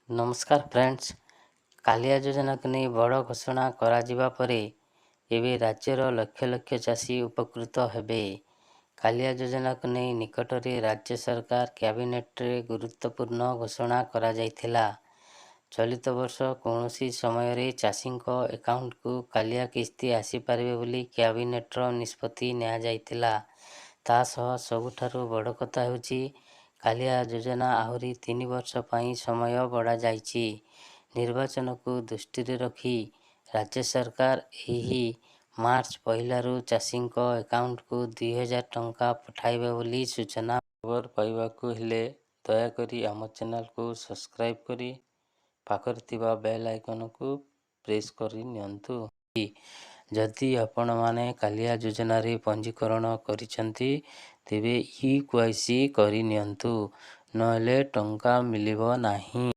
ନମସ୍କାର ଫ୍ରେଣ୍ଡସ୍, କାଳିଆ ଯୋଜନାକୁ ନେଇ ବଡ଼ ଘୋଷଣା କରାଯିବା ପରେ ଏବେ ରାଜ୍ୟର ଲକ୍ଷ ଲକ୍ଷ ଚାଷୀ ଉପକୃତ ହେବେ। କାଳିଆ ଯୋଜନାକୁ ନେଇ ନିକଟରେ ରାଜ୍ୟ ସରକାର କ୍ୟାବିନେଟରେ ଗୁରୁତ୍ୱପୂର୍ଣ୍ଣ ଘୋଷଣା କରାଯାଇଥିଲା। ଚଳିତ ବର୍ଷ କୌଣସି ସମୟରେ ଚାଷୀଙ୍କ ଆକାଉଣ୍ଟକୁ କାଳିଆ କିସ୍ତି ଆସିପାରିବ ବୋଲି କ୍ୟାବିନେଟର ନିଷ୍ପତ୍ତି ନିଆଯାଇଥିଲା। ତା ସହ ସବୁଠାରୁ ବଡ଼ କଥା ହେଉଛି, କାଳିଆ ଯୋଜନା ଆହୁରି 3 ବର୍ଷ ପାଇଁ ସମୟ ବଢ଼ାଯାଇଛି। ନିର୍ବାଚନକୁ ଦୃଷ୍ଟିରେ ରଖି ରାଜ୍ୟ ସରକାର ଏହି ମାର୍ଚ୍ଚ 1ରୁ ଚାଷୀଙ୍କ ଆକାଉଣ୍ଟକୁ 2000 ଟଙ୍କା ପଠାଇବେ ବୋଲି ସୂଚନା। ଖବର ପାଇବାକୁ ହେଲେ ଦୟାକରି ଆମ ଚ୍ୟାନେଲକୁ ସବସ୍କ୍ରାଇବ୍ କରି ପାଖରେ ଥିବା ବେଲ୍ ଆଇକନକୁ ପ୍ରେସ୍ କରି ନିଅନ୍ତୁ। ଯଦି ଆପଣମାନେ କାଳିଆ ଯୋଜନାରେ ପଞ୍ଜୀକରଣ କରିଛନ୍ତି, ତେବେ ଇ-କେୱାଇସି କରିନିଅନ୍ତୁ, ନହେଲେ ଟଙ୍କା ମିଳିବ ନାହିଁ।